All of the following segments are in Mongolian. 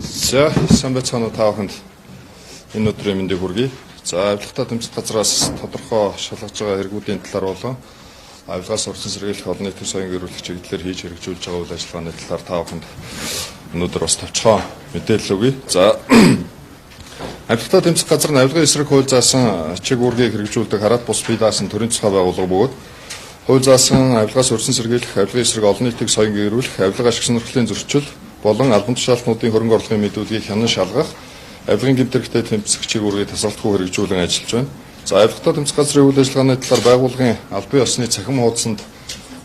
За, сайн байцгаана уу, та бүхэнд энэ өдрийн мэндийг хүргэе. За, авилгатай тэмцэх газраас тодорхой шалгаж байгаа хэрэгүүдийн талаар болон авилгаас урьдчилан сэргийлэх олон нийтийн соён гэрүүлэх чиглэлээр хийж хэрэгжүүлж байгаа үйл ажиллагааны талаар та бүхэнд өнөөдөр бас товчхон мэдээлэл өгье. За, авилгатай тэмцэх газар нь авилгын эсрэг хууль заасан чиг үүргийг хэрэгжүүлдэг хараат бус бие даасан төрийн тусгай байгууллага бөгөөд хууль заасан авилгаас урьдчилан сэргийлэх, авилгын эсрэг олон нийтийг соён гэрүүлэх, авилга ашиг сонирхлын зөрчил болон албан тушаалтнуудын хөрөнгө орлогын мэдүүлгийг хянан шалгах, авилгын гэмт хэрэгтэй тэмцэх чиг үүргийг тасралтгүй хэрэгжүүлэн ажиллаж байна. За, авилгатай тэмцэх газрын үйл ажиллагааны талаар байгууллагын албан ёсны цахим хуудсанд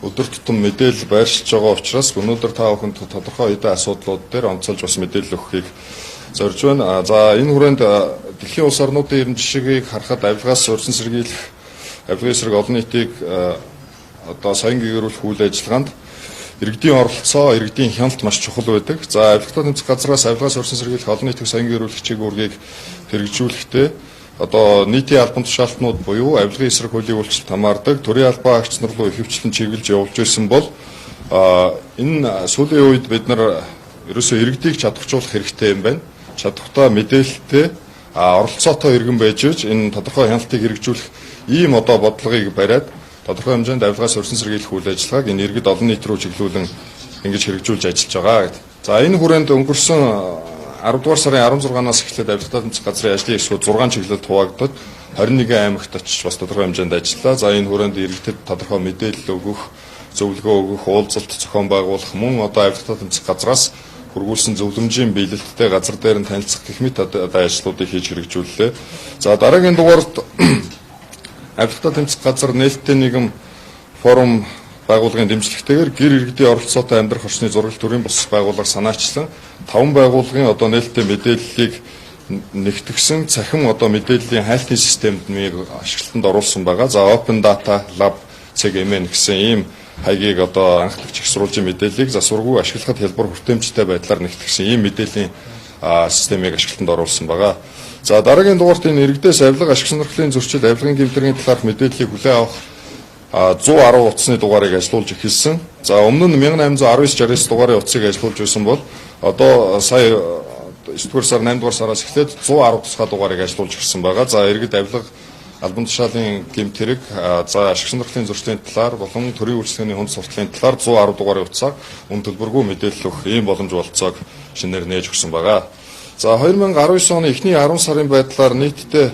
өдөр тутам мэдээлэл байршилж байгаа учраас өнөөдөр та бүхэнд тодорхой хэдэн асуудлууд дээр онцолж бас мэдээлэл өгөхийг зорж байна. За, энэ хүрээнд дэлхийн улс орнуудын ерөн жишгийг харахад авилгаас урьдчилан сэргийлэх, авилгын эсрэг олон нийтийг одоо соён гэгэрүүлэх үйл ажиллагаанд иргэдийн оролцоо, иргэдийн хяналт маш чухал байдаг. За, авилгатай тэмцэх газраас авилгаас урьдчилан сэргийлэх олон нийтийн соён гэрүүлэх чиг үүргийг хэрэгжүүлэхдээ одоо нийтийн албан тушаалтнууд буюу авилгын эсрэг хуулийн үйлчлэлт хамаардаг төрийн албан агч нар руу ихэвчлэн чиглэж явуулж байсан бол энэ сүүлийн үед бид нар ерөөсөө иргэдийг чадваржуулах хэрэгтэй юм байна. Чадвартай, мэдээлэлтэй, оролцоотой иргэн байж энэ тодорхой хяналтыг хэрэгжүүлэх ийм одоо бодлогыг бариад тодорхой хэмжээнд авилгаас урьдчилан сэргийлэх үйл ажиллагааг энэ иргэд олон нийт рүү чиглүүлэн ингэж хэрэгжүүлж ажиллаж байгаа гэдэг. За, энэ хүрээнд өнгөрсөн 10 дугаар сарын 16-наас эхлээд авилгатай тэмцэх газрын ажлын хэсгүүд 6 чиглэлд хуваагдаад 21 аймагт очиж бас тодорхой хэмжээнд ажиллаа. За, энэ хүрээнд иргэдэд тодорхой мэдээлэл өгөх, зөвлөгөө өгөх, уулзалт зохион байгуулах, мөн одоо авилгатай тэмцэх газраас хүргүүлсэн зөвлөмжийн биелэлттэй газар дээр нь танилцах гэх мэт одоо ажлуудыг хийж хэрэгжүүллээ. За, дараагийн дугаарт авилгатай тэмцэх газар нээлттэй нийгэм форум байгууллагын дэмжлэгтэйгээр гэр иргэдийн оролцоотой амьдрах орчны зураг төрийн бус байгууллага санаачлан 5 байгууллагын одоо нээлттэй мэдээллийг нэгтгсэн цахим одоо мэдээллийн хайлтын системд нэг ашиглалтанд оруулсан байгаа. За, Open Data Lab CGMN гэсэн ийм хаягийг одоо анхлагч их сурвалжийн мэдээллийг засваргүй ашиглахад хялбар, хүртээмжтэй байдлаар нэгтгсэн ийм мэдээллийн системийг ашиглалтанд оруулсан байгаа. За, дараагийн дугаарт энэ иргэдээс авилга, ашиг сонирхлын зөрчил, авилгын гэмт хэргийн талаарх мэдээллийг хүлээн авах 110 утасны дугаарыг ажилуулж эхэлсэн. За, өмнө нь 1819 69 дугаарын утсыг ажилуулж байсан бол одоо сая 9 дугаар сар, 8 дугаар сараас эхлээд 110 тусгай дугаарыг ажилуулж эхэлсэн байгаа. За, иргэд авилга, албан тушаалын гэмт хэрэг, за, ашиг сонирхлын зөрчлийн талаар болон төрийн үйлчилгээний хүнд сурталын талаар 110 дугаарын утсаар үн төлбөргүй мэдээлэл өгөх ийм боломж бололцоог шинээр нээж өгсөн байгаа. За, 2019 оны эхний 10 сарын байдлаар нийтдээ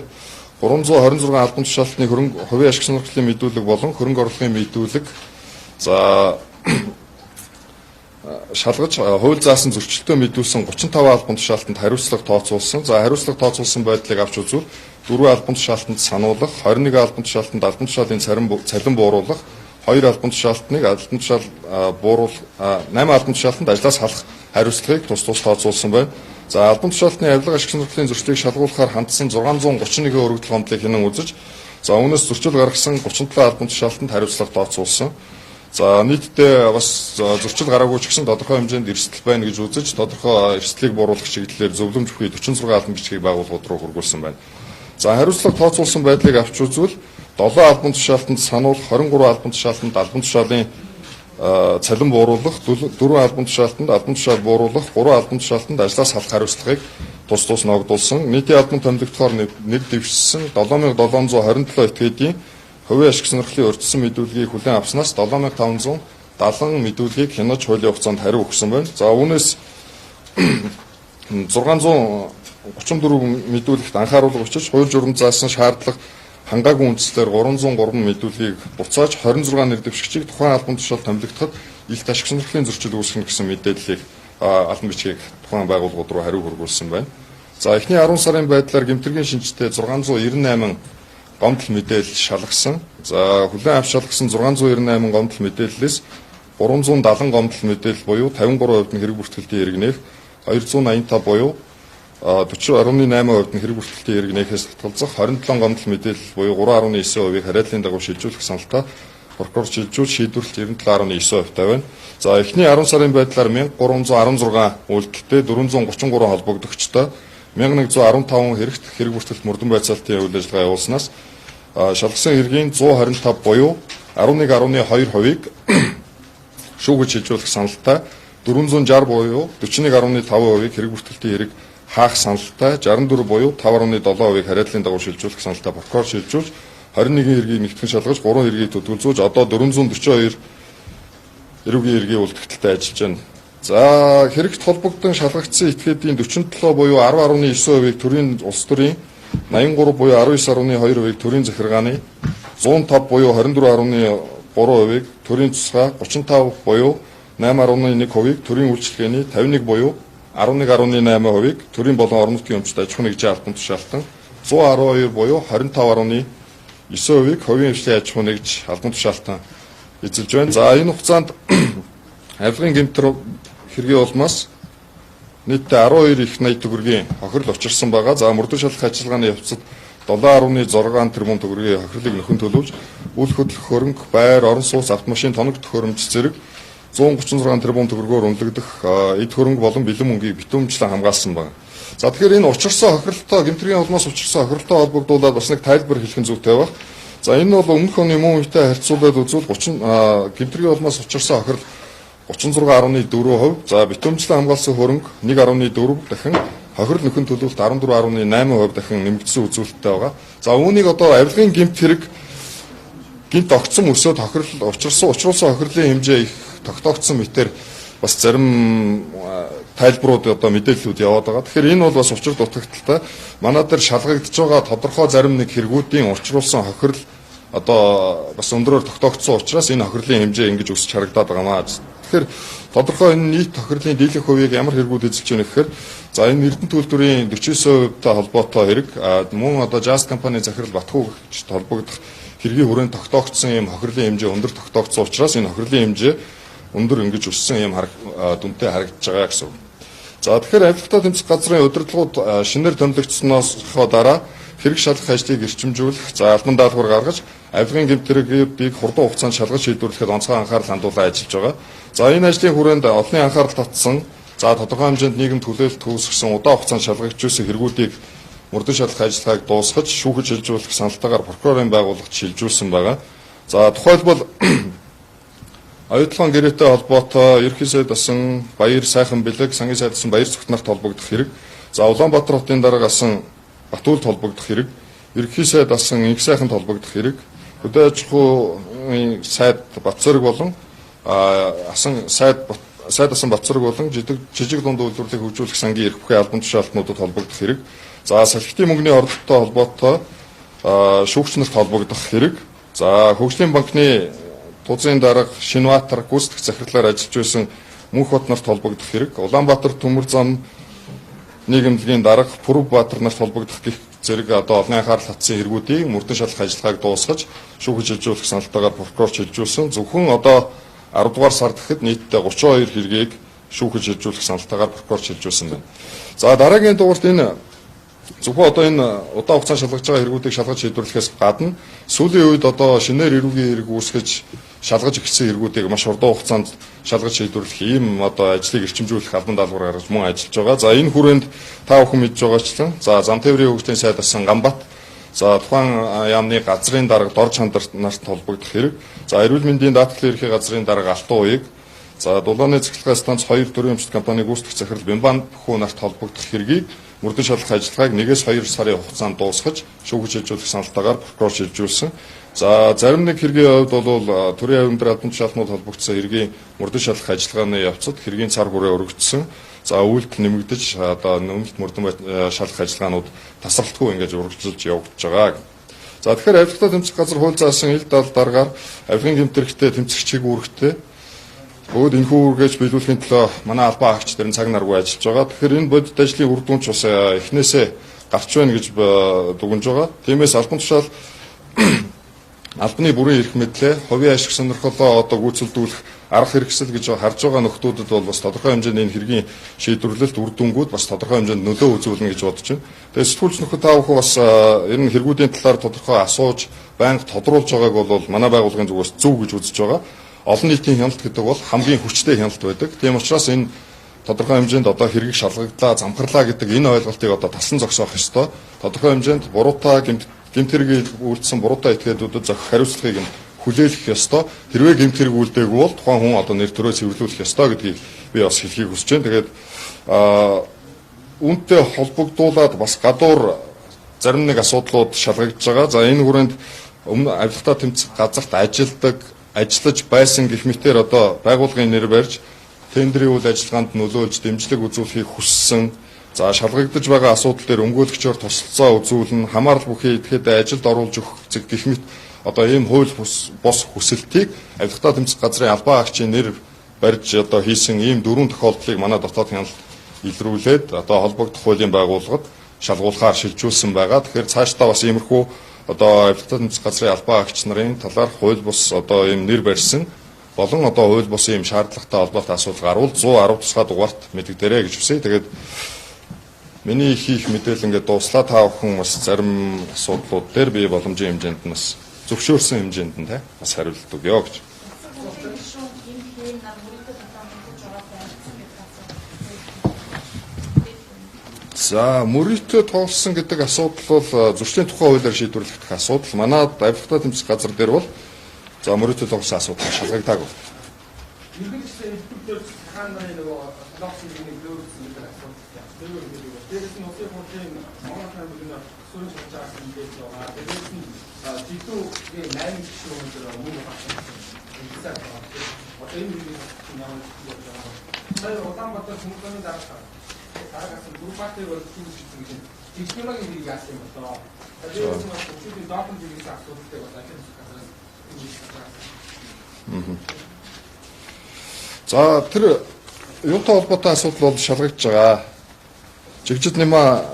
326 албан тушаалтны хөрөнгө хувийн ашиг сонирхлын мэдүүлэг болон хөрөнгө орлогын мэдүүлэг, за, шалгаж, хууль заасан зөрчилтөө мэдүүлсэн 35 албан тушаалтанд хариуцлага тооцоолсон. За, хариуцлага тооцоолсон байдлыг авч үзвэл 4 албан тушаалтанд сануулах, 21 албан тушаалтанд албан тушаалын цалин бууруулах, 2 албан тушаалтныг албан тушаал бууруул, 8 албан тушаалтанд ажлаас халах хариуцлагыг тус тус тооцоолсон байна. За, албан тушаалтны авилга, ашиг сонирхлын зөрчлийг шалгуулахаар хандсан 631 өргөдөл гомдлыг хянан үзэж, за, үүнээс зөрчил гаргасан 37 албан тушаалтанд хариуцлага тооцоолсон. За, нийтдээ бас зөрчил гараагүй ч гэсэн тодорхой хэмжээнд эрсдэл байна гэж үзэж, тодорхой эрсдлийг бууруулах чиглэлээр зөвлөмж бүхий 46 албан бичгийг байгууллагууд руу хүргүүлсэн байна. За, хариуцлага тооцоолсон байдлыг авч үзвэл 7 албан тушаалтанд сануулах, 23 албан тушаалтанд албан тушаалын цалин бууруулах, 4 албан тушаалтанд албан тушаал бууруулах, 3 албан тушаалтанд ажлаас халах хариуцлагыг тус тус ногдуулсан. Нийтийн албан томилогдохоор нэр дэвшсэн 7727 этгээдийн хувийн ашиг сонирхлын урьдчилсан мэдүүлгийг хүлээн авснаас 7570 мэдүүлгийг хянаж хуулийн хугацаанд хариу өгсөн байна. За, үүнээс 634 мэдүүлэгт анхааруулга өчөж, хууль журам заасан шаардлага хангаагүй үндслээр 303 мэдүүлгийг буцааж, 26 нэр дэвшигчийг тухайн албан тушаал томилогдоход илт ашиг сонирхлын зөрчил үүсгэнэ гэсэн мэдээллийг, албан бичгийг тухайн байгууллагууд руу хариу хүргүүлсэн байна. За, эхний 10 сарын байдлаар гэмт хэргийн шинжтэй 698 гомдол мэдээлэл шалгасан. За, хүлээн авч шалгасан 698 гомдол мэдээллээс 370 гомдол мэдээлэл буюу 53% нь хэрэг бүртгэлтийн иргэнээх, 285 буюу 40.8% нь хэрэг бүртгэлтийн иргэнээхээс татгалзах, 27 гомдол мэдээлэл буюу 3.9%-ийг харьяаллын дагуу шилжүүлэх саналтай прокурор шилжүүл шийдвэрлэлт 97.9% таа байна. За, эхний 10 сарын байдлаар 1316 үйлдэлтэй, 433 холбогдогчтой, 1115 хэрэгт хэрэг бүртгэлт мөрдөн байцаалтын үйл ажиллагаа явуулснаас шалгасан хэргийн 125 буюу 11.2%-ийг шүүгэж шилжүүлэх саналтай 460 буюу 41.5%-ийг хэрэг бүртгэлтийн хэрэг хаах саналтай, 64 буюу 5.7%-ийг харьяаллын дагуу шилжүүлэх саналтай прокурор шилжүүлж, 21 хэргийг нэгтгэн шалгаж, 3 хэргийг төдөлзүүлж, одоо 442 эрүүгийн хэргийн үлдэгдэлтэй ажиллаж байна. За, хэрэгт холбогдсон шалгагдсан этгээдийн 47 буюу 10.9%-ийг төрийн улс төрийн, 83 буюу 19.2%-ийг төрийн захиргааны, 105 буюу 24.3%-ийг төрийн тусгай, 35 буюу 8.1%-ийг төрийн үйлчилгээний, 51 буюу 11.8%-ийг төрийн болон орон нутгийн өмчт аж ахуйн нэгжийн албан тушаалтан, 112 буюу 25.9%-ийг хувийн хвшлийн аж ахуйн нэгж албан тушаалтан эзэлж байна. За, энэ хугацаанд авилгын гэмтэр хэргийн улмаас нийтдээ 12 их 80 төгрөгийн хохирол учирсан байгаа. За, мөрдөн шалгах ажиллагааны явцад 7.6 тэрбум төгрөгийн хохирлыг нөхөн төлөвлөж, үл хөдлөх хөрөнгө, байр, орон сууц, автомашин, тоног төхөөрөмж зэрэг 136 тэрбум төгрөгөөр үнэлэгдэх эд хөрөнгө болон бэлэн мөнгийг битүүмжлэн хамгаалсан байна. За, тэгэхээр энэ учирсан хохиролтой, гэмт хэргийн улмаас учирсан хохиролтой холбогдуулаад бас нэг тайлбар хэлэх нь зүйтэй байх. За, энэ бол өмнөх оны мөн үетэй харьцуулаад үзвэл 30 гэмт хэргийн улмаас учирсан хохирол 36.4%, за битүүмжлэн хамгаалсан хөрөнгө 1.4 дахин, хохирол нөхөн төлөвлөлт 14.8% дахин нэмэгдсэн үзүүлэлттэй байгаа. За, үүнийг одоо авилгын гэмт хэрэг гэмт огцом өсөөд хохирол учирсан учруулсан хохирлын хэмжээ их тогтоогдсон мэтэр бас зарим тайлбарууд одоо мэдээллүүд яваад байгаа. Тэгэхээр энэ бол бас учир дутагдaltaй. Манай дээр шалгагдж байгаа тодорхой зарим нэг хэрэгүүдийн учруулсан хохирол одоо бас өндрөөр тогтоогдсон учраас энэ хохирлын хэмжээ ингэж өсөж харагдаад байгаа маа. Тэгэхээр тодорхой энэ нийт тохирлын дийлэх хувийг ямар хэрэгүүд эзэлж байна гэхээр, за, энэ Эрдэнэ төлбөрийн 49%-тай холбоотой хэрэг, мөн одоо Just компани захирал Батхүү гэж холбогдох хэргийн хүрээнд тогтоогдсон ийм хохирлын хэмжээ өндөр тогтоогдсон учраас энэ хохирлын хэмжээ өндөр ингэж өссөн юм дүнтэй харагдаж байгаа гэсэн үг. За, тэгэхээр авилгатай тэмцэх газрын удирдлагууд шинээр томилогдсоноос дараа хэрэг шалгах ажлыг эрчимжүүлэх, за албан даалгавар гаргаж, авилгын гэмт хэргийг хурдан хугацаанд шалгаж шийдвэрлэхэд онцгой анхаарал хандуулан ажиллаж байгаа. За, энэ ажлын хүрээнд олонний анхаарал татсан, за тодорхой хэмжээнд нийгэмд хүлээлт үүсгэсэн, удаан хугацаанд шалгагдж байсан хэрэгүүдийг мөрдөн шалгах ажиллагааг дуусгаж, шүүхэд шилжүүлэх саналтайгаар прокурорын байгууллагт шилжүүлсэн байгаа. За, тухайлбал Оюутлогын гэрээтэй холбоотой Ерөнхий сайд асан Баяр сайхан бэлэг, сангийн сайд асан Баяр зүгт нарт холбогдох хэрэг. За, Улаанбаатар хотын дарга асан Батүлд холбогдох хэрэг. Ерөнхий сайд асан Инх сайханд холбогдох хэрэг. Хөдөө аж ахуйн сайд Батцөрөг болон асан сайд сайд асан Батцөрөг болон жижиг дунд үйлдвэрлэлийг хөгжүүлэх сангийн эрх бүхий албан тушаалтнуудад холбогдох хэрэг. За, салхитын мөнгөний орлолттой холбоотой шүүгч нарт холбогдох хэрэг. За, хөгжлийн банкны Тузын дарга Шинбаатар гүйцэтгэх захирлаар ажиллаж байсан Мөнх бат нарт холбогдох хэрэг. Улаанбаатар төмөр зам нийгэмлэгийн дарга Пүрэв Баатар нарт холбогдох гэх зэрэг одоо олонний анхаарал татсан хэрэгүүдийг мөрдөн шалгах ажиллагааг дуусгаж, шүүхэд шилжүүлэх саналтайгаар прокурор шилжүүлсэн. Зөвхөн одоо 10 дугаар сард гэхэд нийтдээ 32 хэргийг шүүхэд шилжүүлэх саналтайгаар прокурор шилжүүлсэн байна. За, дараагийн дугаарт энэ зөвхөн одоо энэ удаан хугацаанд шалгаж байгаа хэрэгүүдийг шалгаж шийдвэрлэхээс гадна сүүлийн үед одоо шинээр эрүүгийн хэрэг үүсгэж шалгаж эхэлсэн хэрэгүүдийг маш хурдан хугацаанд шалгаж шийдвэрлэх ийм одоо ажлыг эрчимжүүлэх албан даалгавар гаргаж мөн ажиллаж байгаа. За, энэ хүрээнд та бүхэн мэдж байгаачлан, за зам тээврийн хөгжлийн сайд асан Ганбат, за тухайн яамны газрын дарга Дор чандар нарт холбогдох хэрэг, за эрүүл мэндийн даатгалын ерхий газрын дарга Алтан уяг, за дулааны цахилгаан станц 2 төрийн өмчт компаниг гүйцэтгэх захирал Бямбан бүхүү нарт холбогдох хэргийг мөрдөн шалгах ажиллагааг 1-2 сарын хугацаанд дуусгаж, шүүхэд шилжүүлэх саналтайгаар прокурор шилжүүлсэн. За, зарим нэг хэргийн хувьд бол төрийн авир албан тушаалтнууд холбогдсон хэргийн мөрдөн шалгах ажиллагааны явцад хэргийн цар хүрээ өргөдсөн. За, үйлдэл нэмэгдэж, одоо нөмөлт мөрдөн шалгах ажиллагаанууд тасралтгүй ингэж үргэлжилж явагдаж байгаа. За, тэгэхээр авилгатай тэмцэх газар хууль заасан ил дал даргаар авилгын гэмт хэрэгтэй тэмцэх чиг үүрэгтэй. Бөгөөд энэхүү үүргээс биелүүлэхийн төлөө манай албан хаагч нар цаг наргүй ажиллаж байгаа. Тэгэхээр энэ бодит ажлын үр дүн ч бас эхнээсээ гарч байна гэж дүгнж байгаа. Тиймээс албан тушаал албаны бүрийн эрх мэдлээ, хувийн ашиг сонирхолоо одоо гүйцэлдүүлэх арга хэрэгсэл гэж харж байгаа нөхдүүдэд бол бас тодорхой хэмжээнд энэ хэргийн шийдвэрлэлт үр дүнгууд бас тодорхой хэмжээнд нөлөө үзүүлнэ гэж бодож байна. Тэгээд сэтгүүлч нөхөд та бүхэн бас ер нь хэрэгүүдийн талаар тодорхой асууж, байнга тодруулж байгааг бол манай байгууллагын зүгээс зөв гэж үзэж байгаа. Олон нийтийн хяналт гэдэг бол хамгийн хүчтэй хяналт байдаг. Тийм учраас энэ тодорхой хэмжээнд одоо хэргийг шалгагдлаа, замхарлаа гэдэг энэ ойлголтыг одоо таслан зогсоох ёстой. Тодорхой хэмжээнд буруутай гэмт хэргийг үйлдсэн буруутай этгээдүүдэд зохих хариуцлагыг нь хүлээлгэх ёстой. Хэрвээ гэмт хэрэг үлдээгүй бол тухайн хүн одоо нэр төрөө цэвэрлүүлэх ёстой гэдгийг би бас хэлхийг хүсэж байна. Тэгээд үүнтэй холбогдуулаад бас гадуур зарим нэг асуудлууд шалгагдж байгаа. За энэ хүрээнд өмнө авилгатай тэмцэх газарт ажилдаг, ажиллаж байсан гэх мэтээр одоо байгууллагын нэр барьж тендрийн үйл ажиллагаанд нөлөөлж дэмжлэг үзүүлэхийг хүссэн. За шалгагдаж байгаа асуудал дээр өмгөөлөгчөөр тусалцаа үзүүлнэ, хамаарал бүхий идэхэд ажилд оруулж өгөх зэг гэх мэт одоо ийм хууль бус хүсэлтийг авилгатай тэмцэх газрын албан агчийн нэр барьж одоо хийсэн ийм дөрвөн тохиолдлыг манай дотоод хяналт илрүүлээд одоо холбогдох хуулийн байгууллагад шалгуулахаар шилжүүлсэн байгаа. Тэгэхээр цаашдаа бас иймэрхүү одоо авилгатай тэмцэх газрын албан агч нарын талаар хууль бус одоо ийм нэр барьсан болон одоо хууль бус ийм шаардлагатай холбоотой асуудал гарвал 110 тусгай дугаарт мэдэгдэрэй гэж хүсье. Тэгээд миний хийх мэдээлэл ингээд дууслаа. Та бүхэн бас зарим асуудлууд дээр би боломжийн хэмжээнд нь бас зөвшөөрсөн хэмжээнд нь бас хариулт өгье гэж. За мөрийтэй тоглосон гэдэг асуудал бол зөрчлийн тухай хуулиар шийдвэрлэгдэх асуудал. Манай авилгатай тэмцэх газар дээр бол за мөрийтэй тоглосон асуудал шалгагдаагүй. Ерөнхийдөө элдв дээр цагаан нарын нөгөө солонгосын нэг дөөрсөн гэдэг асуудал яа. Тэр үгээр дээрээс нь улсын хурлын Монгол хамтын суурин шалгаж байгаа мэдээлэл байгаа. Дээрээс нь жидүүгийн 8 гишүүн өндөр мөнгө гарсан. Энэ байгаа. Одоо энэ үеийн ямар явж байгаа. Сая Улаанбаатар хүмүүстний дарга дараагаас нь дөрвөн партийг бол түүх гэж жижигмагийн хэрэг яасан юм болоо. Дээрээс нь бас хүчүүдийн допинг хэрэгсэн асуудалтай бол ажил газрын энэ. За тэр юутай холбоотой асуудал бол шалгагдж байгаа. Жигжид Нима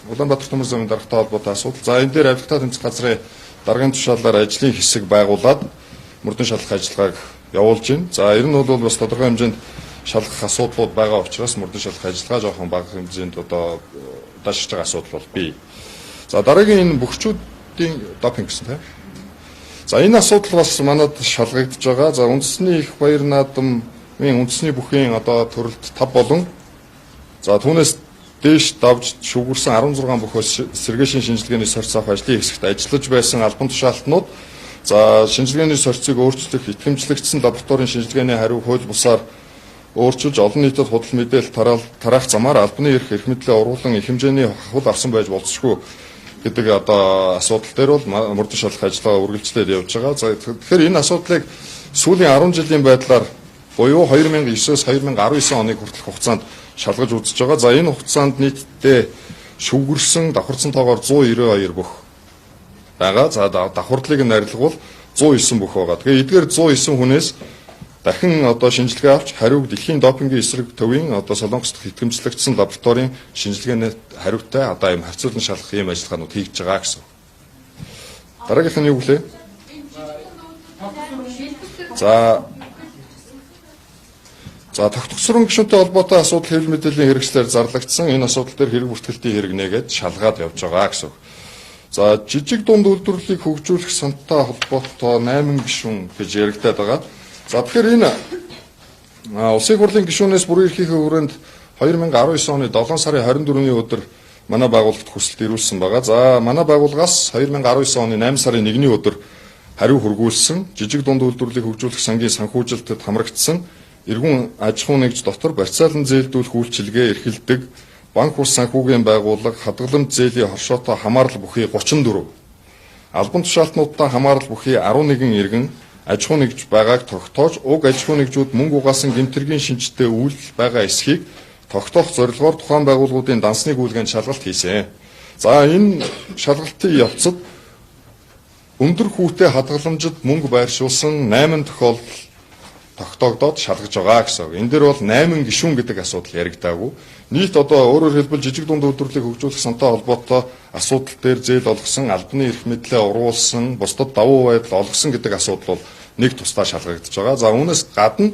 Улаанбаатар төмөр замын даргатай холбоотой асуудал. За энэ дээр авилгатай тэмцэх газрын даргын тушаалаар ажлын хэсэг байгуулад мөрдөн шалгах ажиллагааг явуулж байна. За ер нь бол бас тодорхой хэмжээнд шалгах асуудлууд байгаа учраас мөрдөн шалгах ажиллагаа жоохон бага хэмжээнд одоо удаашиж байгаа асуудал бол бий. За дараагийн энэ бөхчүүдийн допинг гэсэн тийм. За энэ асуудал бас манад шалгагдж байгаа. За үндэсний их баяр наадмын үндэсний бүхийн одоо төрөлд 5 болон за түүнээс дээш давж шүгэрсэн 16 бөхөөс сэргээшийн шинжилгээний сорьц авах ажлын хэсэгт ажиллаж байсан албан тушаалтнууд за шинжилгээний сорьцыг өөрчлөх, итгэмжлэгдсэн лабораторийн шинжилгээний хариу хууль бусаар өөрчилж олон нийтэд худал мэдээлэл тараах замаар албаны эрх эрх мэдлээ уруулан их хэмжээний хавхал авсан байж болзошгүй гэдэг одоо асуудал дээр бол мөрдөн шалгах ажиллагаа үргэлжлээд явж байгаа. За тэгэхээр энэ асуудлыг сүүлийн 10 жилийн байдлаар буюу 2009-өөс 2019 оныг хүртэлх хугацаанд шалгаж үзэж байгаа. За энэ хугацаанд нийтдээ шүгэрсэн давхарцсан тоогоор 192 бүх байгаа. За давхардлыг нь арилгавал 109 бүх байгаа. Тэгэхээр эдгээр 109 хүнээс дахин одоо шинжилгээ авч хариуг дэлхийн допингийн эсрэг төвийн одоо Солонгос дахь итгэмжлэгдсэн лабораторийн шинжилгээний хариутай одоо ийм харьцуулан шалгах ийм ажиллагаанууд хийж байгаа гэсэн. Дараагийнх нь юу гэлээ? За тогтгосрон гишүүнтэй холбоотой асуудал хэвлэл мэдээллийн хэрэгслээр зарлагдсан. Энэ асуудал дээр хэрэг бүртгэлтийн хэрэг нээгээд шалгаад явж байгаа гэсэн. За жижиг дунд үйлдвэрлэлийг хөгжүүлэх сантай холбоотой 8 гишүүн гэж яригдаад байгаа. За тэгэхээр энэ улсын хурлын гишүүнээс бүрэн эрхийнхээ хүрээнд 2019 оны 7 сарын 24-ний өдөр манай байгууллагт хүсэлт ирүүлсэн байгаа. За манай байгууллагаас 2019 оны 8 сарын 1-ний өдөр хариу хүргүүлсэн жижиг дунд үйлдвэрлэлийг хөгжүүлэх сангийн санхүүжилтэд хамрагдсан эргүүн аж ахуйн нэгж дотор барьцаалан зээлдүүлэх үйлчилгээ эрхэлдэг банк ус санхүүгийн байгууллага хадгаламж зээлийн хоршоотой хамаарал бүхий 34 албан тушаалтнуудтай хамаарал бүхий 11 иргэн аж ахуйн нэгж байгааг тогтоож уг аж ахуйн нэгжүүд мөнгө угаасан гэмтэргийн шинжтэй үйлдэл байгаа эсхийг тогтоох зорилгоор тухайн байгууллагуудын дансны гүйлгээнд шалгалт хийсэн. За энэ шалгалтын явцад өндөр хүүтэй хадгаламжид мөнгө байршуулсан 8 тохиолдол тогтоогдоод шалгаж байгаа гэсэн. Энэ дээр бол 8 гишүүн гэдэг асуудал яригдаагүй. Нийт одоо өөрөөр хэлбэл жижиг дунд үйлдвэрлэлийг хөгжүүлэх сантай холбоотой асуудал дээр зээл олгосон, албаны эрх мэдлээ уруулсан, бусдад давуу байдал олгосон гэдэг асуудал бол нэг тусдаа шалгагдаж байгаа. За үүнээс гадна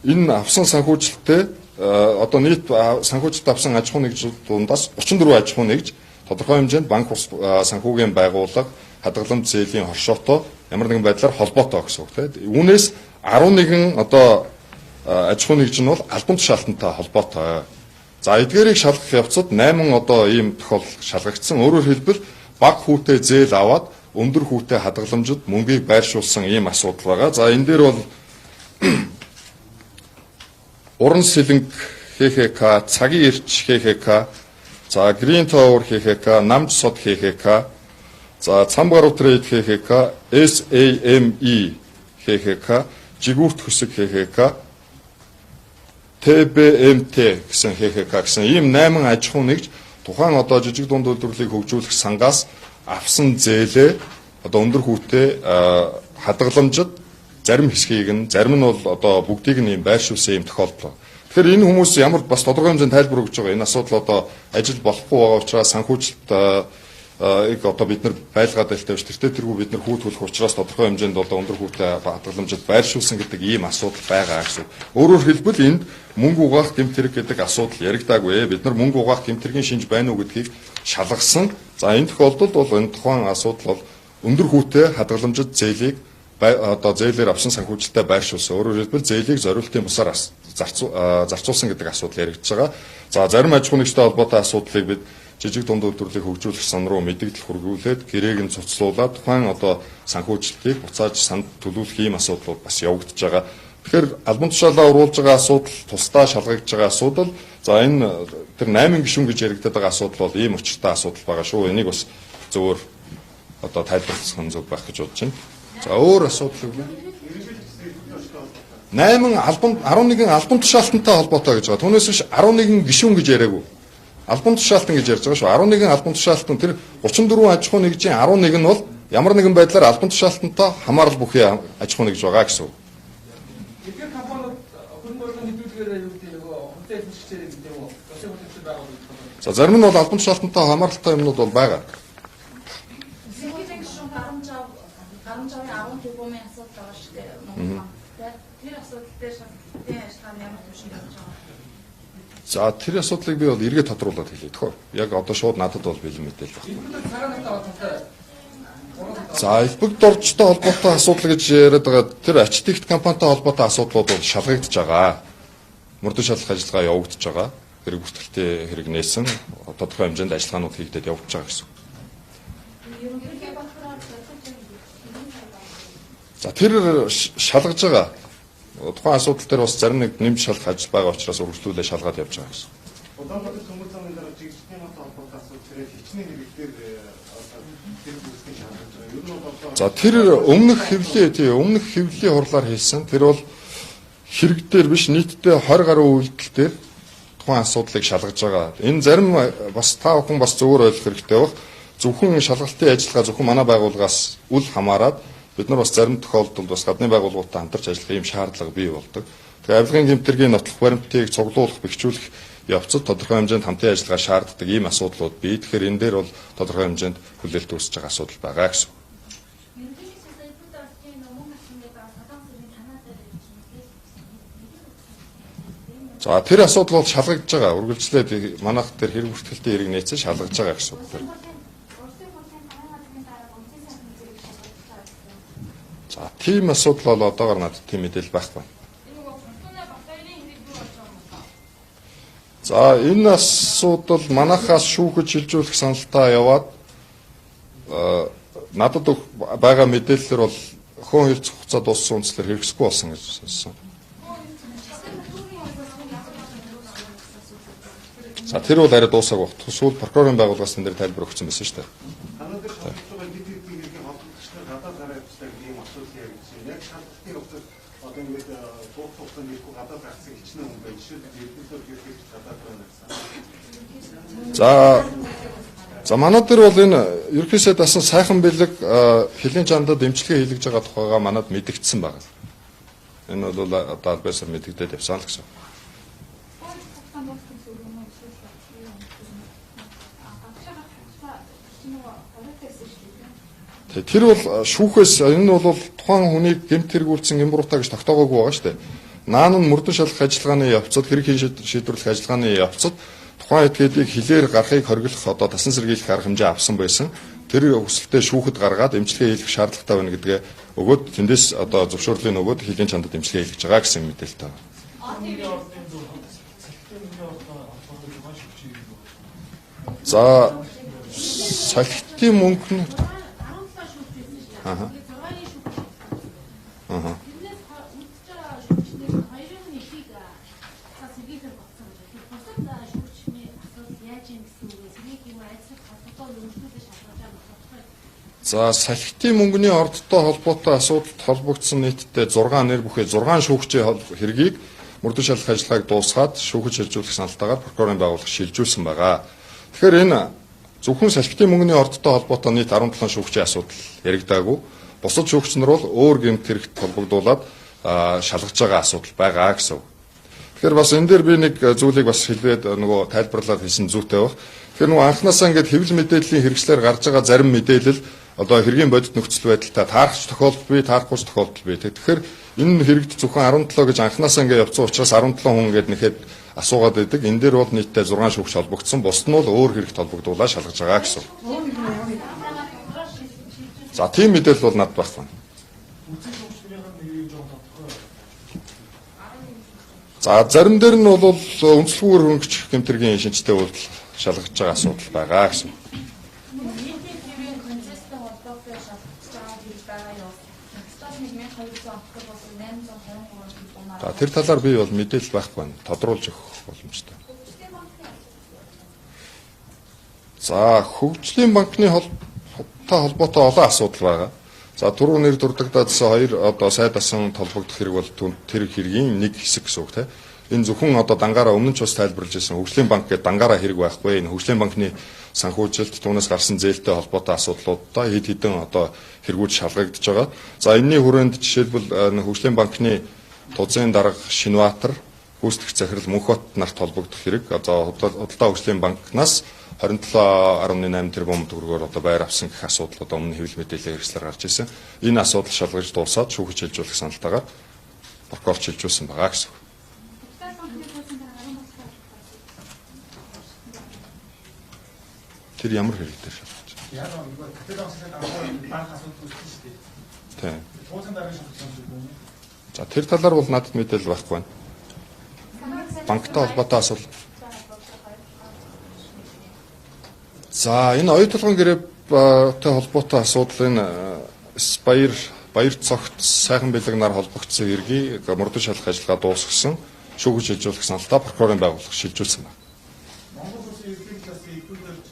энэ авсан санхүүжилттэй одоо нийт санхүүжилт авсан аж ахуйн нэгж дундаас 34 аж ахуйн нэгж тодорхой хэмжээнд банк ус санхүүгийн байгууллага хадгаламж зээлийн хоршоотой ямар нэгэн байдлаар холбоотой гэсэн үг тийм. Үүнээс 11 одоо аж ахуйн нэгж нь бол албан тушаалтантай холбоотой. За эдгээрийг шалгах явцад 8 одоо ийм тохиолдол шалгагдсан. Өөрөөр хэлбэл бага хүүтэй зээл аваад өндөр хүүтэй хадгаламжид мөнгийг байршуулсан ийм асуудал байгаа. За энэ дээр бол Уран сэлэнг ХХК, Цагийн эрч ХХК, за Green Tower ХХК, Намж сод ХХК, за Цам гаруй трейд ХХК, SAME ХХК, Жигүүрт хөсөг ХХК, ТБМТ гэсэн ХХК гэсэн ийм 8 аж ахуй нэгж тухайн одоо жижиг дунд үйлдвэрлэлийг хөгжүүлэх сангаас авсан зээлээ одоо өндөр хүүтэй хадгаламжид зарим хэсгийг нь, зарим нь бол одоо бүгдийг нь ийм байршуулсан ийм тохиолдол. Тэгэхээр энэ хүмүүс ямар бас тодорхой хэмжээнд тайлбар өгч байгаа. Энэ асуудал одоо ажил болохгүй байгаа учраас санхүүжилт ыг одоо бид нар байлгаад байлтай биш. Тэртээ тэргүй бид нар хүү төлөх учраас тодорхой хэмжээнд одоо өндөр хүүтэй хадгаламжид байршуулсан гэдэг ийм асуудал байгаа гэсэн. Өөрөөр хэлбэл энд мөнгө угаах гэмт хэрэг гэдэг асуудал яригдаагүй. Бид нар мөнгө угаах гэмт хэргийн шинж байна уу гэдгийг шалгасан. За энэ тохиолдолд бол энэ тухайн асуудал бол өндөр хүүтэй хадгаламжид зээлийг одоо зээлээр авсан санхүүжилтээ байршуулсан. Өөрөөр хэлбэл зээлийг зориултын бусаар зарцуулсан гэдэг асуудал яригдж байгаа. За зарим аж ахуй нэгжтэй холбоотой асуудлыг бид жижиг дунд үйлдвэрлэлийг хөгжүүлэх сан руу мэдэгдэл хүргүүлээд гэрээг нь цуцлуулаад тухайн одоо санхүүжилтийг буцааж санд төлөвлөх ийм асуудлууд бас явагдаж байгаа. Тэгэхээр албан тушаалаа уруулж байгаа асуудал, тусдаа шалгагдж байгаа асуудал, за энэ тэр 8 гишүүн гэж яригдаад байгаа асуудал бол ийм учиртай асуудал байгаа шүү. Энийг бас зөвөр одоо тайлбарлах зөв байх гэж бодож байна. За өөр асуудал юу вэ? 8 албан 11 албан тушаалтантай холбоотой гэж байгаа. Түүнээс биш 11 гишүүн гэж яриаггүй. Албан тушаалтан гэж ярьж байгаа шүү. 11 албан тушаалтан тэр 34 аж ахуй нэгжийн 11 нь бол ямар нэгэн байдлаар албан тушаалтантай хамаарал бүхий аж ахуй нэгж байгаа гэсэн үг. Эдгээр компаниуд хөрөнгө оруулалтын хэдүүлгээр юу гэдэг нөгөө хувьцаа эзэмшигчээр гэдэг юм уу? Улсын хөтөлбөр байгуулалт. За зарим нь бол албан тушаалтантай хамааралтай юмнууд бол байгаа. Сэхэлэн гишүүн гарамжаавын 10 тэрбумын асуудал байгаа шүү дээ. Монгол банктай. Тэр асуудал дээр шалгалтын ажиллагаа ямар түвшинд явж байгаа вэ? За тэр асуудлыг би бол эргээ тодруулаад хэлье тхөө. Яг одоо шууд надад бол бэлэн мэдээлэл байхгүй. За элбэг доржтой холбоотой асуудал гэж яриад байгаа тэр архитект компанитай холбоотой асуудлууд бол шалгагдж байгаа. Мөрдөн шалгах ажиллагаа явагдаж байгаа. Хэрэг бүртгэлтэй хэрэг нээсэн тодорхой хэмжээнд ажиллагаанууд хийгдээд явагдаж байгаа гэсэн. За тэр шалгаж байгаа. Тухайн асуудал дээр бас зарим нэг нэмж шалгах ажил байгаа учраас үргэлжлүүлээ шалгаад явж байгаа гэсэн. Улаанбаатар төмөр замын дарга жигжлийн хот холбоотой асуудал зэрэг хичнээн хэрэг дээр тэр бүрсгийг шалгаж байгаа. Ер нь бол за тэр өмнөх хэвлэлийн тий өмнөх хэвлэлийн хурлаар хийсэн. Тэр бол хэрэг дээр биш нийтдээ 20 гаруй үйлдэл дээр тухайн асуудлыг шалгаж байгаа. Энэ зарим бас та бүхэн бас зөвөр ойлгох хэрэгтэй байх. Зөвхөн шалгалтын ажиллагаа зөвхөн манай байгууллагаас үл хамааран бид нар бас зарим тохиолдолд бас гадны байгууллагуудтай хамтарч ажиллах ийм шаардлага бий болдог. Тэгээ авилгын гэмтэргийн нотлох баримтыг цуглуулах, бэхжүүлэх явцад тодорхой хэмжээнд хамтын ажиллагаа шаарддаг ийм асуудлууд бий. Тэгэхээр энэ дээр бол тодорхой хэмжээнд хүлээлт үүсэж байгаа асуудал байгаа гэсэн. За тэр асуудал бол шалгагдж байгаа. Үргэлжлээд манайх тэр хэрэг бүртгэлтийн хэрэг нээсэн шалгаж байгаа гэсэн үг. За тийм асуудал бол одоогор надад тийм мэдээлэл байхгүй. За энэ асуудал манайхаас шүүхэд шилжүүлэх саналтай яваад надад байгаа мэдээллээр бол хөн хилцэх хугацаа дууссан үндслээр хэрэгсэхгүй болсон гэж сонссон. За тэр бол арай дуусаагүй баг. Сүүл прокурорын байгууллагаас энэ дээр тайлбар өгсөн байсан шүү дээ. За манай дээр бол энэ ерөнхий сайд асан сайхан бэлэг хөлийн чандад эмчилгээ хийлгэж байгаа тухайгаа манад мэдэгдсэн байна. Энэ бол одоо аль биесээр мэдэгдээд явсан л гэсэн. Тэр бол шүүхээс энэ бол тухайн хүнийг гэмт хэргүүлсэн юм буруутай гэж тогтоогоогүй байгаа шүү дээ. Наан нь мөрдөн шалгах ажиллагааны явцад хэрэг шийдвэрлэх ажиллагааны явцад тухайн этгээдийг хилээр гарахыг хориглох одоо тасан сэргийлэх арга хэмжээ авсан байсан. Тэр хүсэлтээ шүүхэд гаргаад эмчилгээ хийлгэх шаардлагатай байна гэдгээ өгөөд тэндээс одоо зөвшөөрлийг өгөөд хөлийн чандад эмчилгээ хийлгэж байгаа гэсэн мэдээлэлтэй байна. За салхитын мөнгө нь Аа. Аа. Тэрнээс үндэж байгаа шүүгчнээс хоёрын нэгийг сэргийлэр бодсон гэж. Тэгэхээр бусад шүүгчний асуудал яаж юм гэсэн үг вэ? Сэргийх юм айцлах холбоотой өргөжлүүлээ шалгаж байгаа тодорхой. За, салхитын мөнгөний ордтой холбоотой асуудалд холбогдсон нийтдээ 6 нэр бүхий 6 шүүгчийн хэргийг мөрдөн шалгах ажиллагааг дуусгаад шүүхэж шилжүүлэх саналтайгаар прокурорын байгууллага шилжүүлсэн байгаа. Тэгэхээр энэ зөвхөн салхитын мөнгөний ордтой холбоотой нийт 17 шүүгчийн асуудал яригдаагүй. Бусад шүүгч нар бол өөр гэмт хэрэгт холбогдуулаад шалгаж байгаа асуудал байгаа гэсэн үг. Тэгэхээр бас энэ дээр би нэг зүйлийг бас хэлээд нөгөө тайлбарлаад хэлсэн зүйтэй байх. Тэгэхээр нөгөө анхнаасаа ингээд хэвлэл мэдээллийн хэрэгслээр гарч байгаа зарим мэдээлэл одоо хэргийн бодит нөхцөл байдалтай таарах тохиолдол бий, таарахгүй тохиолдол бий. Тэгэхээр энэ хэрэгт зөвхөн 17 гэж анхнаасаа ингээд явцсан учраас 17 хүн ингээд нэхэд асуугаад байдаг. Энэ дээр бол нийтдээ 6 шүүгч холбогдсон. Бусд нь бол өөр хэрэгт холбогдуулаад шалгаж байгаа гэсэн. За, тийм мэдээлэл бол надад байхгүй. За, зарим дээр нь бол үндэслэгүүр хөнгөч гэмтэргийн шинжтэй үйлдэл шалгаж байгаа асуудал байгаа гэсэн. Нийтийн хэвийн концесстэй холбоотой шалгаж байгаа хэрэг байгаа юу? Нөхцөл 1200 октод бол 823 тэрбумаар. За, тэр талаар би бол мэдээлэл байхгүй байна. Тодруулж өгөх боломжтой. За, хөгжлийн банкны холбоотой олон асуудал байгаа. За, түрүү нэр дурддагдсан хоёр одоо сайд асан толбогдох хэрэг бол тэр хэргийн нэг хэсэг гэсэн үг, тийм. Энэ зөвхөн одоо дангаараа өмнө ч бас тайлбарлаж ирсэн хөгжлийн банк гэдэг дангаараа хэрэг байхгүй. Энэ хөгжлийн банкны санхүүжилт түүнээс гарсан зээлтэй холбоотой асуудлуудаа хэд хэдэн одоо хэрэгүүд шалгагдаж байгаа. За, энэний хүрээнд жишээлбэл хөгжлийн банкны тузын дарга Шинбаатар, гүйцэтгэх захирал Мөнхбат нарт холбогдох хэрэг одоо худалдаа хөгжлийн банкнаас 27.8 тэрбум төгрөгөөр одоо байр авсан гэх асуудал одоо өмнө хэвлэл мэдээллийн хэрэгслээр гарч ирсэн. Энэ асуудал шалгаж дуусаад шүүхэж шилжүүлэх саналтайгаар прокурор шилжүүлсэн байгаа гэсэн. Тэр ямар хэрэг дээр шалгаж байна? Яг нөгөө капитал онцлог анхаар банк асуудал үүссэн шүү дээ. Тийм. Тууцын дараагийн шалгаж байгаа юм. За, тэр талаар бол надад мэдээлэл байхгүй байна. Банктай холбоотой асуудал. За, энэ оюу толгойн гэрээтэй холбоотой асуудал энэ баяр цогт сайхан бэлэг нар холбогдсон хэргийг мөрдөн шалгах ажиллагаа дуусгасан, шүүхэж шилжүүлэх саналтаа прокурорын байгууллага шилжүүлсэн байна. Монгол улсын ерөнхий талаас эдгүүрж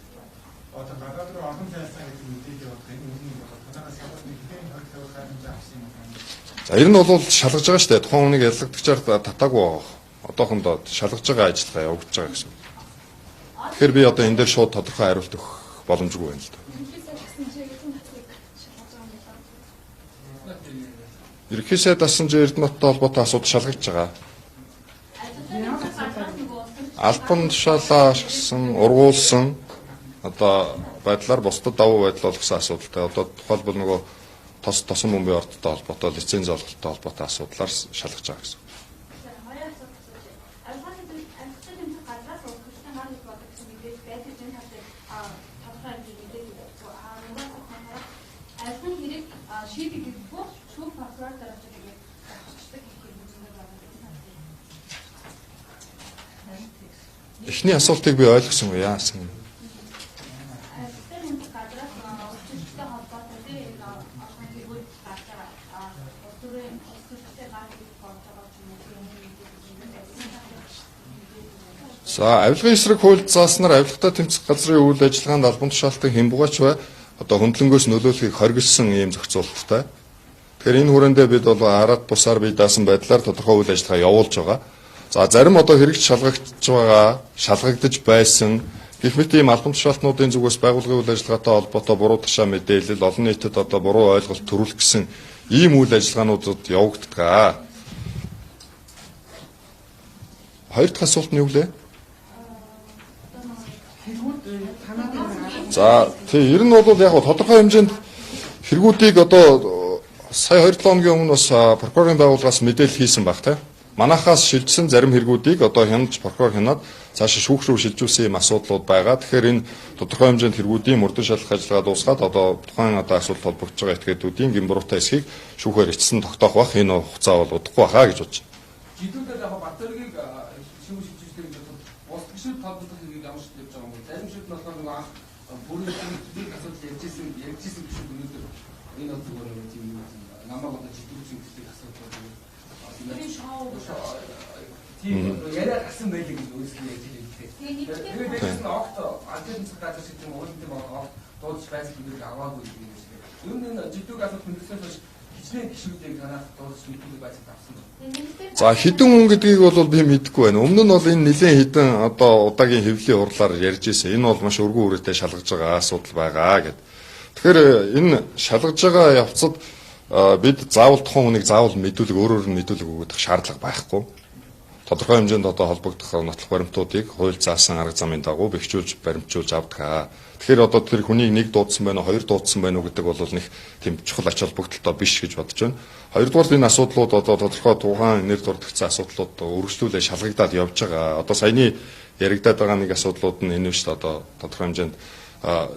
одоо гадаад руу орон зайлсан гэдэг мэдээлэл явуулах энэ үнэн бол танаас салбарт нэгэн 25 хэмжээ авсан юм байна. За, ер нь бол шалгаж байгаа шүү дээ. Тухайн хүнийг яллагдагчаар татаагүй байгаа. Одоохондоо шалгаж байгаа ажиллагаа явагдаж байгаа гэсэн. Тэгэхээр би одоо энэ дээр шууд тодорхой хариулт өгөх боломжгүй байна л да. Ерөнхий сайд асан чи Эрдэнэттэй холбоотой асуудал шалгаж байгаа. Албан тушаалаа ашигласан, ургуулсан одоо байдлаар бусдад давуу байдал болгосон асуудалтай. Одоо тухайлбал нөгөө тосон бөмбөгийн ордтой холбоотой, лиценз олголттой холбоотой асуудлаар шалгаж байгаа гэсэн. Эхний асуултыг би ойлгосонгүй яасан юм. За, авилгын эсрэг хуульд зааснаар авилгатай тэмцэх газрын үйл ажиллагаанд албан тушаалтан хямбугаач бай одоо хөндлөнгөөс нөлөөлөхийг хоригдсон ийм зохицуулттай. Тэгэхээр энэ хүрээндээ бид бол араад бусаар бие даасан байдлаар тодорхой үйл ажиллагаа явуулж байгаа. За, зарим одоо хэрэгч шалгагдж байгаа, шалгагдаж байсан гэх мэт ийм албан тушаалтнуудын зүгээс байгууллагын үйл ажиллагаатай холбоотой буруу ташаа мэдээлэл, олон нийтэд одоо буруу ойлголт төрүүлэх гэсэн ийм үйл ажиллагаануудад явагддаг. Хоёр дахь асуулт нь юу лээ? За, тий, ер нь бол яг тодорхой хэмжээнд хэрэгүүдийг одоо сая 2-7 хоногийн өмнө бас прокурорын байгууллагаас мэдээлэл хийсэн баг, тий. Манайхаас шилжсэн зарим хэрэгүүдийг одоо хянаж прокурор хянаад цаашаа шүүх рүү шилжүүлсэн юм асуудлууд байгаа. Тэгэхээр энэ тодорхой хэмжээнд хэрэгүүдийн мөрдөн шалгах ажиллагаа дуусгаад одоо тухайн одоо асуудал холбогдож байгаа этгээдүүдийн гэм буруутай эсхийг шүүхээр эцэст нь тогтоох бах. Энэ хугацаа бол удахгүй баха гэж бодож байна. Жидүүдээр яг Батөргийг шүүх шилжүүлсэн гэж бодоход бус гишүүд холбогдох хэргийг ямар шилжүүлж байгаа юм бэ? Зарим шүүд нь болохоор нөгөө анх Бүрэн нэг асуудал ярьжсэн гişүүд өнөөдөр энэ бол зүгээр нэг тийм намайг одоо жидүүсэн гэдэг асуудал бол шоу тийм яриа гарсан байлээ гэж өөрсдөө ярьж хэлээ. Тэгээд дээрээс нь огт анкетын цаг газар шиг тийм уулын огт дуудаж байсан гэдэг аваагүй гэдэг юм шиг. Ер нь энэ жидүүг асуудал хөндөсөөс хойш хичнээн гишүүдийг танаас дуудаж мэдүүлэг байцаад авсан байна. За хэдэн хүн гэдгийг бол би мэдэхгүй байна. Өмнө нь бол энэ нэлээд хэдэн одоо удаагийн хэвлэлийн хурлаар ярьж ирсэн. Энэ бол маш өргөн үрээтэй шалгаж байгаа асуудал байгаа гэд. Тэгэхээр энэ шалгаж байгаа явцад бид заавал тухайн хүнийг заавал мэдүүлэг өөрөөр нь мэдүүлэг өгөх шаардлага байхгүй. Тодорхой хэмжээнд одоо холбогдох нотлох баримтуудыг хууль заасан арга замын дагуу бэхжүүлж баримтжуулж авдаг. Тэгэхээр одоо тэр хүнийг нэг дуудсан байна уу, хоёр дуудсан байна уу гэдэг бол нэг тийм чухал ач холбогдолтой биш гэж бодож байна. Хоёрдугаар энэ асуудлууд одоо тодорхой тухайн нэр дурдгдсан асуудлууд өргөжлүүлээ шалгагдаад явж байгаа. Одоо саяны яригадаад байгаа нэг асуудлууд нь энэ шүү дээ, одоо тодорхой хэмжээнд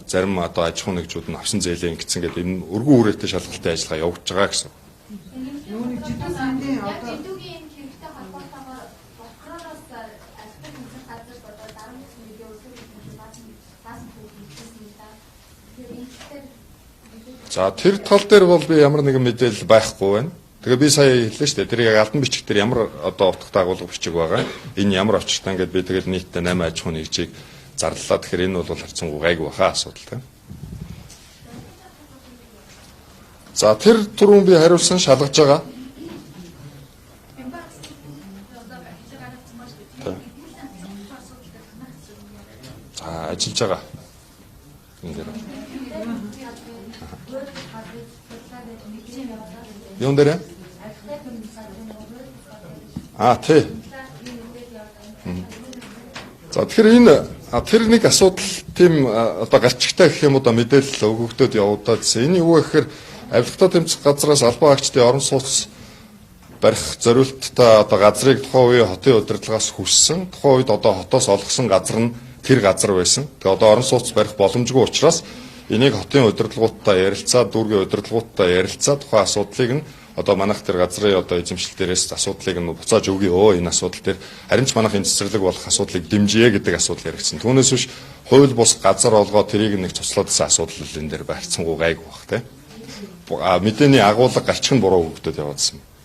зарим одоо аж ахуйн нэгжүүд нь авсан зээлээ ингэсэн гэдэг энэ өргөн үрээтэй шалгалтын ажиллагаа явагдаж байгаа гэсэн. Юуны жидүү сандын одоо жидүүгийн хэрэгтэй холбоотойгоор прокуророос альбан тэнцэх газар одоо дарамт мэдээ өсвөр баасан хэлсэн л да. Тэгэхээр энэ дээр За тэр тал дээр бол би ямар нэгэн мэдээлэл байхгүй байна. Тэгээ би сая хэллээ шүү дээ. Тэр яг албан бичиг дээр ямар одоо утга дагуулга бичиг байгаа. Энэ ямар очиртай ингээд би тэгэл нийтдээ 8 аж ахуйн нэгжийг зарлалаа. Тэгэхээр энэ бол харьцангуй гайгүй баха асуудал тийм. За тэр түрүүн би хариулсан шалгаж байгаа. За ажиллаж байгаа. Энэ дээр. Юун дээр? А тий. За тэгэхээр энэ тэр нэг асуудал тийм одоо гарчигтай гэх юм уу да мэдээлэл өгөгдөд явагдаад. Энэ юу гэхээр авилгатай тэмцэх газраас албан хаагчдын орон сууц барих зориулттай одоо газрыг тухайн үеийн хотын удирдлагаас хүссэн. Тухайн үед одоо хотоос олгосон газар нь тэр газар байсан. Тэгээ одоо орон сууц барих боломжгүй учраас энийг хотын удирдлагуудтай ярилцаа, дүүргийн удирдлагуудтай ярилцаа тухайн асуудлыг нь одоо манайх тэр газрын одоо эзэмшил дээрээс асуудлыг нь буцааж өгье. Энэ асуудал дээр харин ч манайх энэ цэцэрлэг болох асуудлыг дэмжиэ гэдэг асуудал яригдсан. Түүнээс биш хууль бус газар олгоо тэрийг нэг цуцлаад асуудал энэ дээр барьцсангуу гайгүй бах тийм. Мэдээний агуулга гарчих нь буруу өгөгдөд яваадсан.